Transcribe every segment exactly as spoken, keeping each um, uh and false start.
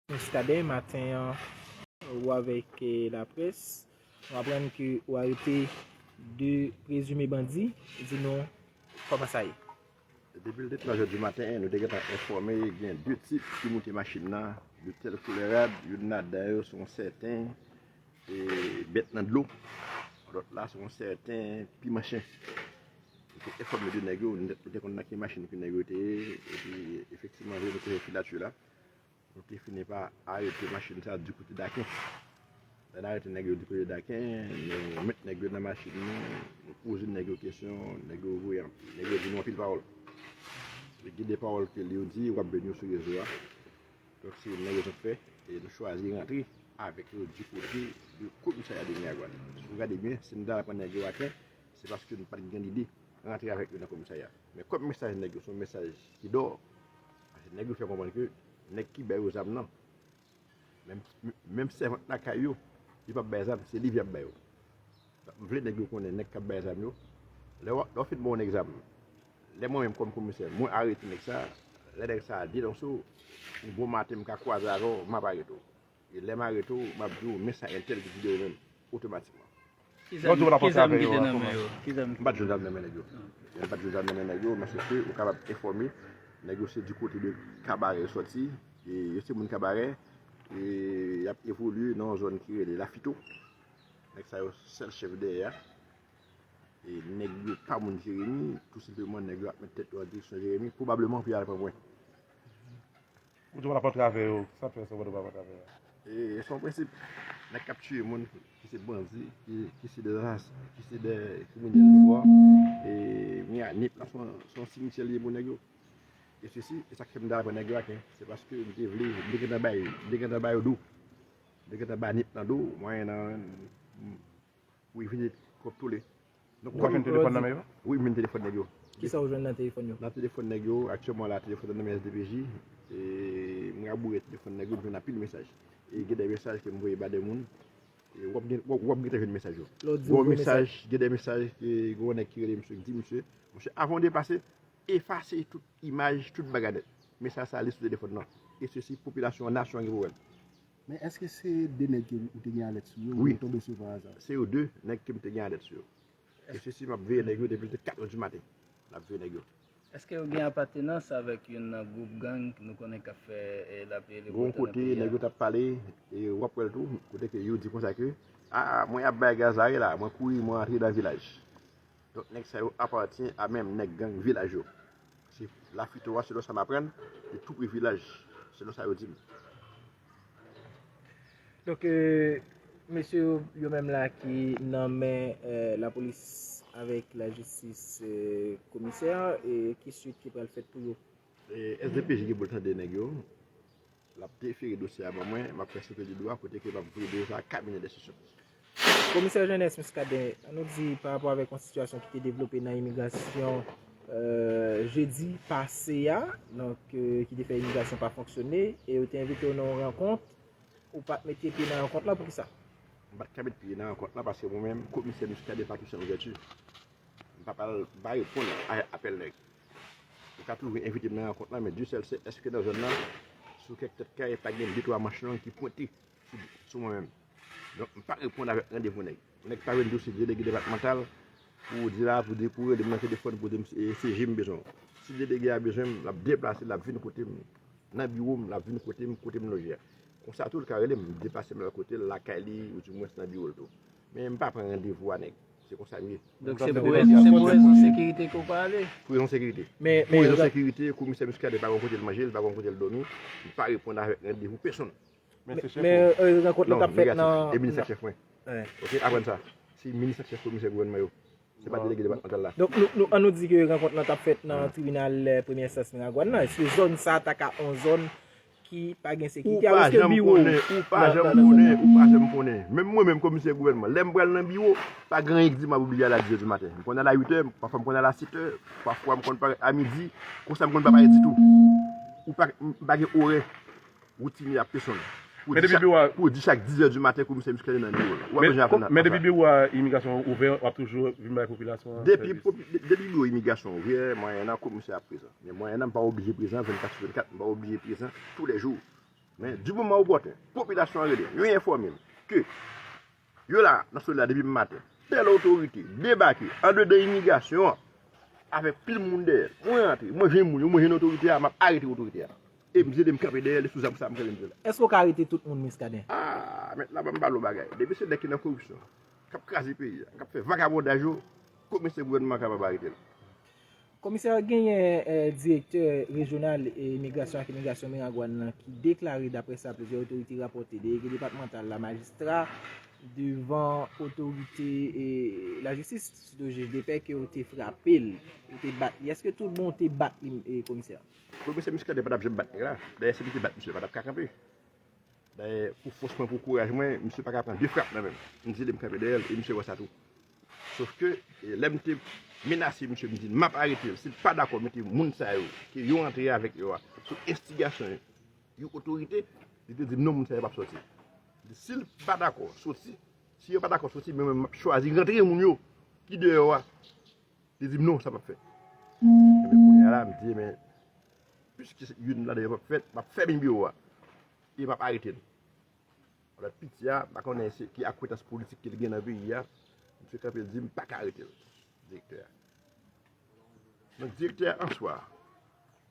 Muscadin, maten an, ou avèk, eh, laprès, nou aprann ke ou arete de prezime bandi. Di nou kòman sa ye. Depi l te twa zè di maten, nou te gentan enfòme gen de tip ki moute machin nan, de tèl koulè rad, youn ladan yo se yon sèten, e, bèt nan dlo, lòt la se yon sèten piman chen. Nou te enfòme de nèg yo, nou te, nou te konn nan ki machin ke nèg yo te ye, epi efektivman, vre, nou te fè filati la. Nou te fini pa arete machin sa di kote Daken. Lè n arete nèg yo di kote Daken, nou met nèg yo nan machin nou, nou poze nèg yo kesyon, nèg yo voye anpil, nèg yo di nou anpil pawòl. E gen de pawòl ke yo di, w ap jwenn yo sou rezo a. Donk, se yon nèg yo sot fè, e nou chwazi rantre avèk yo di kote de komisarya de Miragwàn. Si w gade byen, si nou ta pran nèg yo atè, se paske nou pa t gen lide rantre avèk yo nan komisarya. Men kòm mesaj nèg yo se yon mesaj ki dò, paske nèg yo fè konprann ke nèg ki ba yo zam nan, menm, menm sèvant lakay yo, li p ap bay zam, se li y ap ba yo. M vle nèg yo konnen nèg k ap bay zam yo. Lè w, lè w fin ba yon nèg zam, lè mwen menm kòm komisè, mwen arete nèg sa, lè nèg sa denonse w, yon bon maten m ka kwaze avè w, m ap arete w. E lè m arete w, m ap di w, men sa entèl ki di de ou menm, otomatikman. Ki zam, ki zam ki te nan men yo? Ki zam? M pa t jwenn zam nan men nèg yo. M pa t jwenn zam nan men nèg yo, men se ke ou kapab enfòme. Nèg yo se di kote de Kabarè yo sòti. E yo se moun Kabarè. E y ap evolye nan yon zòn ki rele Lafito. Nèg sa yo sèl chèf dèyè a. E nèg yo pa moun Jeremi, tou senpleman nèg yo ap met tèt yo an direksyon Jeremi, pwobableman pou y al pran mwen. Ou di w pa t ap antre avè yo, sa fè sa w pa t ap antre avè yo? E se yon prensip. Nèg k ap tiye moun, ki se bandi, ki, ki se de ras, ki se de kriminèl noutwa, e Miami la se yon, se yon simityè li ye pou nèg yo. E sesi, e sa k fè m ta pran nèg yo a ken, se paske m te vle, m te gentan bay, m te gentan bay yo do. M te gentan bay nip nan do, mwayen nan, pou evite kòb tole. Donk, ou jwenn telefòn nan men yo? Wi, m jwenn telefòn nèg yo. Kisa w jwenn nan telefòn yo? Nan telefòn nèg yo, aktyèlman la, telefòn nan nan men S D P J. E mwen raboure telefòn nèg yo, m jwenn anpil mesaj. E gen de mesaj ke m voye ba de moun. E w ap gen, w ap, w ap gentan jwenn mesaj yo. Lè w di w voye mesaj, gen de mesaj ke gen yon nèg ki rele misye, ki di misye, misye, avan w deplase, efase tout imaj, tout bagay nèt. Mesaj sa li sou telefòn nan. E sesi, popilasyon an, nasyon an gen pou wè l. Men èske se de nèg ke ou te gen alèt sou yo, wi, ou tonbe sou yo pa aza? Se yo de nèg ke m te gen alèt sou yo. E sesi, m ap veye nèg yo depi l te kat è di maten. M ap veye nèg yo. Èske yo gen apatenans avèk youn nan gwoup gang nou konnen k ap fè, eh, lapli e lewo tan nan peyi a? Gon kote nèg yo t ap pale, e w ap wè l tou, kote ke yo di konsa ke, a, mwen ap bay gaz la, e la, mwen kouri, mwen antre nan vilaj. Donk, nèg sa yo apatyen a menm nèg gang vilaj yo. Se Lafito a, selon sa m aprann, li tou pre vilaj, selon sa yo di m. Donk, eh, mesye yo, yo menm la ki nan men, eh, lapolis avèk lajistis, eh, komisè, e ki swit ki pral fèt pou yo? E S D P J gen pou l tande nèg yo. L ap defere dosye a ban mwen, m ap fè sou pye di dwa kote ke m ap voye dosye a kabinè denstriksyon. Komisè Jeunesse Muscadin, an nou di pa rapò avèk yon sitiyasyon ki te devlope nan imigrasyon, eh, jedi pase a, donk, eh, ki te fè imigrasyon pa fonksyone, e yo te envite w nan yon rankont, ou pa t mete pye nan rankont lan, poukisa? M pa t ka met pye nan rankont lan paske mwen menm, komisè Muscadin pa touche an ouvèti. M pa pral, m pa reponn a apèl nèg. Ou ka toujou envite m nan rankont lan, men Dye sèl sè, èske nan zòn nan, sou kèk tèt kay, pa gen de twa manch long ki pwente sou, sou mwen menm? Donk, m pa reponn avèk randevou nèg. Nèg pa jwenn dosye delege depatmantal pou di la, pou di, pou rele m nan telefòn, pou di m, e, se je m bezwen w. Si delege a bezwen m, l ap deplase, l ap vin kote m. Nan biwo m, l ap vin kote m, kote m loje a. Konsa tou, l ka rele m, m deplase m al kote l, lakay li, oudimwens nan biwo l tou. Men m pa pran randevou a nèg. Se konsa m ye. Donk, se pou, se pou rezon sekirite ke w pa ale? Pou rezon sekirite. Men, pou men, rezon sekirite, komisè Muscadin pa gon kote l manje, li pa gon kote l dòmi, li pa reponn avèk randevou pèsonn. Men, men, eh, rankont lan t ap fèt nan... E minis ak chèf mwen. Ok, aprann sa. Se minis ak chèf komisè gouvènman yo. Se pa delege depatmantal la. Donk, nou, nou, an nou di ke rankont lan t ap fèt nan tribinal, eh, premyè enstans Miragwàn nan. Èske zòn sa a ta ka yon zòn ki pa gen sekirite? Alòske biwo... Ou pa janm konnen, ou pa janm konnen, ou pa janm konnen. Menm mwen menm, komisè gouvènman, lè m pral nan biwo, pa gen anyen ki di m ap oblije al a dis è di maten. M konn al a uit è, pafwa m konn al a sèt è, pafwa m konn parèt a midi, konsa m konn pa parèt ditou. Ou pa, m pa gen orè. Woutini ap pèsonn. Pou di chak, pou di chak dis è di maten, komisè Muscadin nan biwo l. Ou pa bezwen aprann sa. Men depi biwo a imigrasyon ouvè, w ap toujou vin bay popilasyon an sèvis? Depi popi-, de-, depi biwo imigrasyon ouvè, mwayennan komisè ap prezan. Men mwayennan, m pa oblije prezan vennkat sou vennkat, m pa oblije prezan toulèjou. Men, di moman opòtè, popilasyon an rele, yo enfòme m ke yo la nan solèy la depi maten. Tèl otorite debake andedan imigrasyon an avèk pil moun dèyè l. Mwen rantre, mwen jwenn moun yo, mwen jwenn otorite a, m ap arete otorite a. E m di l, m kanpe dèyè l, e sou zam sa m kanpe, m di l. Èske w ka arete tout moun, Muscadin? Ah, mèt la, ban m pale w bagay. Depi se nèg ki nan koripsyon, k ap kraze peyi a, k ap fè vagabondaj yo, komisè gouvènman an kapab arete l. Komisè, genyen, eh, direktè rejyonal, eh, imigrasyon ak imigrasyon Miragwàn nan ki deklare, daprè sa plizyè otorite rapòte, delege depatmantal la, majistra, devan otorite, eh, lajistis, sitou jij depè, ke yo te frape l, yo te bat li. Èske tout bon yo te bat li, eh, komisè? Komisè Muscadin pa t ap janm bat nèg la. Dayè, si li te bat misye, li pa t ap ka kanpe. Dayè, pou fòs mwen, pou kouraj mwen, misye pa ka pran de frap nan men m. M di l, m kanpe dèyè l, e misye wè sa tou. Sòf ke, e, lè m te menase misye, m di l, m ap arete l. Si l pa dakò mete moun sa yo, ke yo antre avèk yo a, sou enstigasyon yon otorite, li te di m non, moun sa yo p ap sòti. Li di, si l pa dakò soti, si yo pa dakò soti, men mwen, m ap chwazi rantre moun yo ki deyò a. Li di m non, sa p ap fèt. Ebyen, kounye a la, m di, men, piske youn ladan yo p ap fèt, m ap fèmen biwo a. E m ap arete l. Alò, piti a, m pa konnen se ki akwentans politik ke l gen nan peyi a. Misye kanpe, l di m pa ka arete l, direktè a. Donk, direktè a, an swa,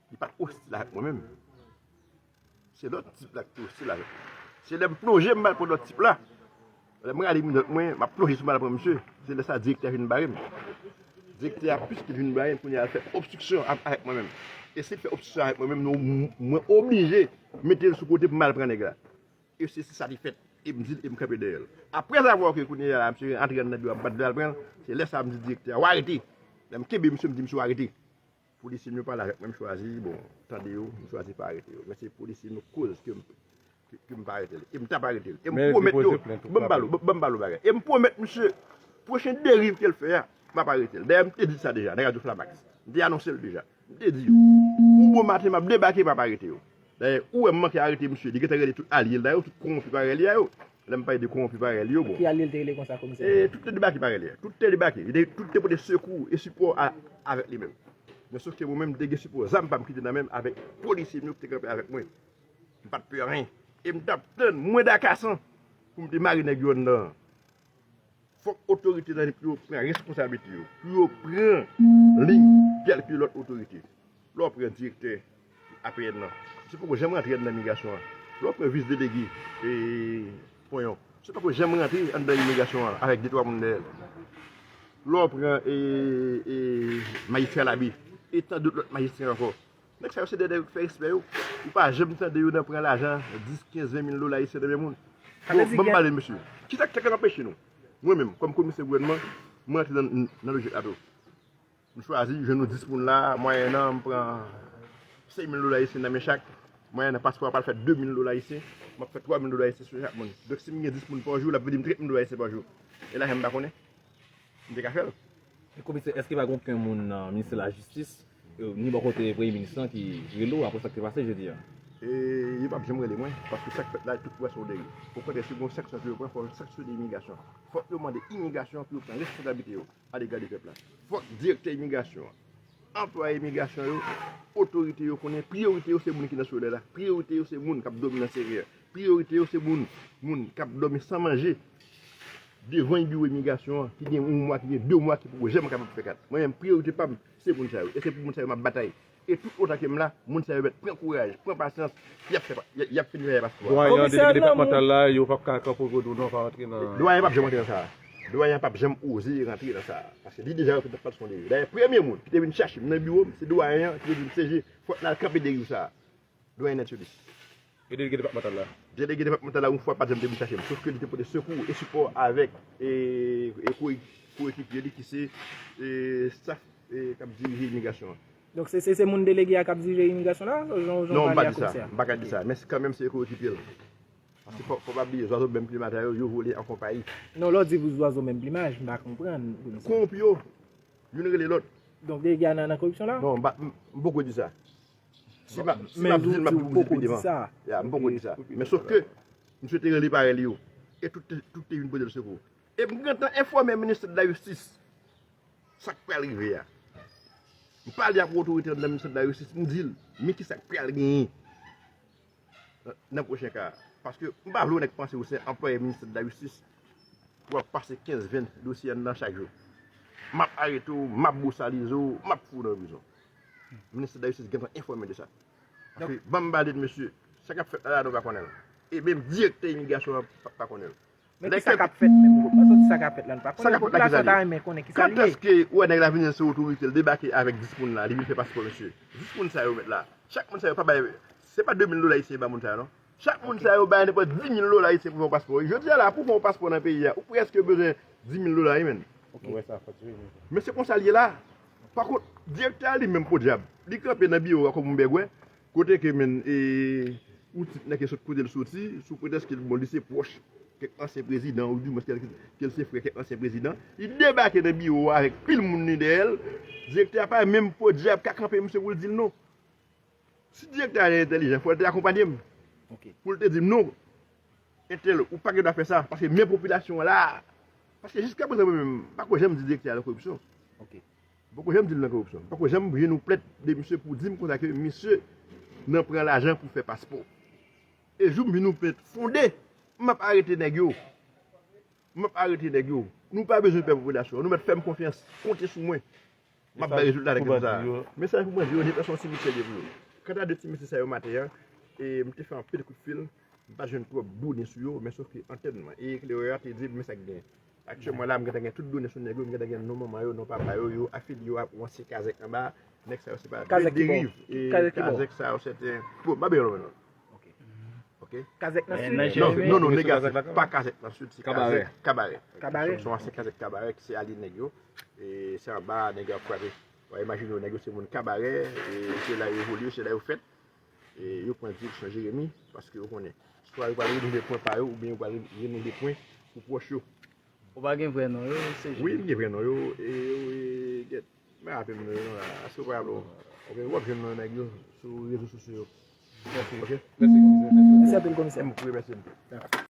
li pa t ostil avèk mwen menm. Se lòt tip la ki te ostil avèk mwen. Se lè m plonje, m al pran lòt tip la. Lè m rale minòt mwen, m ap plonje sou m al pran misye. Se lè sa direktè a vin bare m. Direktè a, plis ke l vin bare m, kounye a l fè obstriksyon a- avèk mwen menm. E si l fè obstriksyon avèk mwen menm, nou, mwen oblije mete l sou kote pou m al pran nèg la. E se, se sa ki fèt. E m di l, e m kanpe dèyè l. Aprèzavwa ke kounye a la, misye antre anndan biwo a, m pa t vle al pran l, se lè sa a m di direktè a, w arete. Lè m kenbe misye, m di misye, w arete. Polisye m yo pale avèk mwen, m chwazi, bon, tande yo, m chwazi pa arete yo. Men se polisye m yo k koz ke m, ke, ke m pa arete l. E m t ap arete l. E m pwomèt yo, ban m pale w, ban m pale w bagay. E m pwomèt misye, pwochen deriv ke l fè a, m ap arete l. Dayè, m te di sa deja nan radyo Flamax. M te anonse l deja. M te di yo, yon bon maten, m ap debake, m ap arete yo. Dayè, ou wè m manke arete misye, li gentan rele tout alye l la yo, tout kowonpi parèy li a yo. Lè m pale de kowonpi parèy li yo, bon. Ki alye l te rele konsa, komisè? E tout te debake parèy li a. Tout te debake. Li te, tout te pote sekou e sipò a- avèk li menm. Men sòf ke mwen menm, m te gen sipò zam pa m ki te nan men m avèk polisye m yo ki te kanpe avèk mwen. M pa t pè anyen. E m t ap tann mwen dakasan pou m te mare nèg yo anndan an. Fòk otorite nan nip yo pran responsablite yo, pou yo pran liy tèl ke lòt otorite. Lè w pran direktè A P N nan, misye poko janm rantre anndan imigrasyon an. Lè w pran vis delege, e, Ponyon, misye poko janm rantre anndan imigrasyon an avèk de twa moun dèyè l. Lè w pran, e, e, majistra Labe, e tan dòt lòt majistra ankò. Nèg sa yo se de nèg ki fè respè yo. Ou pa janm tande yo nan pran lajan dis, kenz, ven mil dola ayisyen nan men moun. Bon, ban m pale, mesye. Kisa k te ka anpeche nou? Mwen menm, kòm komisè gouvènman, mwen rantre nan, nan lojik la tou. M chwazi jwenn nou dis moun la, mwayennan, m pran senk mil dola ayisyen nan men chak. Mwayennan, paspò a pral fè de mil dola ayisyen, m ap fè twa mil dola ayisyen sou chak moun. Donk, si m gen dis moun pa jou, l ap vin m trant mil dola ayisyen pa jou. E lajan m pa konnen. M te ka fè l. Komisè, èske pa gen okenn moun nan ministè lajistis, e, ni bò kote premye minis lan ki rele w apre sa k te pase jodi a? E, yo p ap janm rele mwen, paske sa k fèt la, tout wè se yon deriv. Okontrè, si gen yon sanksyon pou yo pran, fò yo sanksyone imigrasyon. Fòk yo mande imigrasyon pou yo pran responsablite yo alega de pèp la. Fòk direktè imigrasyon an, anplwaye imigrasyon yo, otorite yo konnen priyorite yo se moun ki nan solèy la. Priyorite yo se moun k ap dòmi nan sereyè. Priyorite yo se moun, moun k ap dòmi san manje devan biwo imigrasyon an, ki gen yon mwa, ki gen de mwa, ki poko janm kapab fè kat. Mwen menm, priyorite pa m, se moun sa yo. E se pou moun sa yo m ap batay. E tout otan ke m la, moun sa yo mèt pran kouraj, pran pasyans, y ap fè, y ap, y ap fini fè paspò a. Dwayen an, delege depatmantal la, yo p ap ka kanpe w pou di w non, pa rantre nan... Dwayen p ap janm rantre nan sa a. Dwayen p ap janm oze rantre nan sa a. Paske li deja wè ke n ap pase yon deriv. Dayè, premye moun ki te vin chache m nan biwo m, se dwayen an ki te di m, "C G, fòk n al kanpe deriv sa a." Dwayen Nèt Solis. E delege depatmantal la? Delege depatmantal la, yon fwa, pa t janm te vin chache m. Sòf ke li te pote sekou e sipò avèk, e, e ko-, koekipye li ki se, e, staf, e, k ap dirije imigrasyon an. Donk, se, se, se moun delege a k ap dirije imigrasyon la? Jan, jan... Non, m pa di sa. M pa ka di sa. Men se kanmenm se koekipye l. Paske fò, fò pa bliye, zwazo menm plimaj la yo, yo vole an konpayi. Non, lè w di zwazo menm plimaj, m pa konprann. Kowonpi yo, youn rele lòt. Donk, delege a nan, nan koripsyon la? Non, m pa, m, m poko di sa. Si m ap, si m ap di l, m ap di w poko di sa. Ya, m poko di sa. Men sòf ke, misye te rele parèy li yo. E tout te, tout te vin pote l sekou. E m gentan enfòme ministè de la jistis sa k pral rive a. M pale ak otorite anndan ministè de la jistis, m di l, men kisa k pral genyen. nan pwochen ka a. Paske m pa vle yon nèg panse ou se anplwaye ministè de la jistis pou w ap pase kenz, ven dosye anndan chak jou. M ap arete w, m ap bwosalize w, m ap foure w nan prizon. Ministè de la jistis gentan enfòme de sa. Paske ban m pale de mesye, sa k ap fèt la, la nou pa konnen l. E menm direktè imigrasyon an pa, pa konnen l. Men kisa k ap fèt menm? Mwen santi sa k ap fèt la, nou pa konnen. Popilasyon ta renmen konnen kisa li ye. Kantèske ou wè nèg la vini sou otorite, l debake avèk dis moun la, li vin fè paspò mesye? Dis moun sa yo mèt la. Chak moun sa yo pa bay, se pa de mil dola ayisyen ba moun sa yo non. Chak moun sa yo bay nenpòt dis mil dola ayisyen pou fè yon paspò. Jodi a la, pou fè yon paspò nan peyi a, ou prèske bezwen dis mil dola wi menn. Men se konsa l ye la. Pa kont, direktè a li menm podyab, li kanpe nan biwo a kòm yon bègwè, kote ke menn, e, yon tip nèg ki sot kote l soti, sou pretèks ke bon, li se pwòch kèk ansyen prezidan, oudimwens ke, ke l se frè kèk ansyen prezidan, li debake nan biwo a avèk pil moun li dèyè l, direktè a pa menm podyab ka kanpe misye pou l di l non. Si direktè a te entèlijan, fò l te akonpanye m. Pou l te di m non, entèl, ou pa gen dwa fè sa, paske men popilasyon an la. Paske jiskaprezan mwen menm, m pako janm di direktè a nan koripsyon. M pako janm di l nan koripsyon. M pako janm jwenn yon plent de misye pou di m konsa ke misye nan pran lajan pou fè paspò. E jou m vin yon plent fonde, m ap arete nèg yo. M ap arete nèg yo. Nou pa bezwen pè popilasyon an. Nou mèt fè m konfyans. Konte sou mwen. M ap bay rezilta nan kesyon sa a. Mesaj pou bandi yo, Nèg la se yon simityè li ye pou yo. Kanta de ti mesye sa yo maten an, e m te fè anpil kout fil, m pa t jwenn twòp done sou yo, men sof ke antèn mwen e eklerè a te di m men sa k genyen. Aktyèlman la, m gentan gen tout done sou nèg yo, m gentan gen non manman yo, non papa yo, yo afilye yo ak yon ansyen kazèk anba. Nèg sa yo se pa de deriv. E kazèk sa yo se te, bon, m pa bezwen non. Ok. Kazèk nan sid? Non, non, non, negatif. Pa kazèk nan sid, se kazèk Kabarè. Kabarè? Se yon ansyen kazèk Kabarè ki se alye nèg yo. E se anba nèg yo ap frape. W a imajine w, nèg yo se moun Kabarè, e se la yo evolye, se la yo fèt. E yo pran direksyon Jeremi, paske yo konnen swa yo pral renouvle pwen pa yo, oubyen yo pral renouvle pwen pou pwòch yo. Ou pa gen vrè non yo, se wi, m gen vrè non yo, e yo, e, gèt, m pa rapele m non yo non la. Èske w pa rapele w? Ok, w ap jwenn non nèg yo sou rezo sosyo yo. Ok? Mèsi komisè. Mèsi anpil komisè. M ap remèsye nou.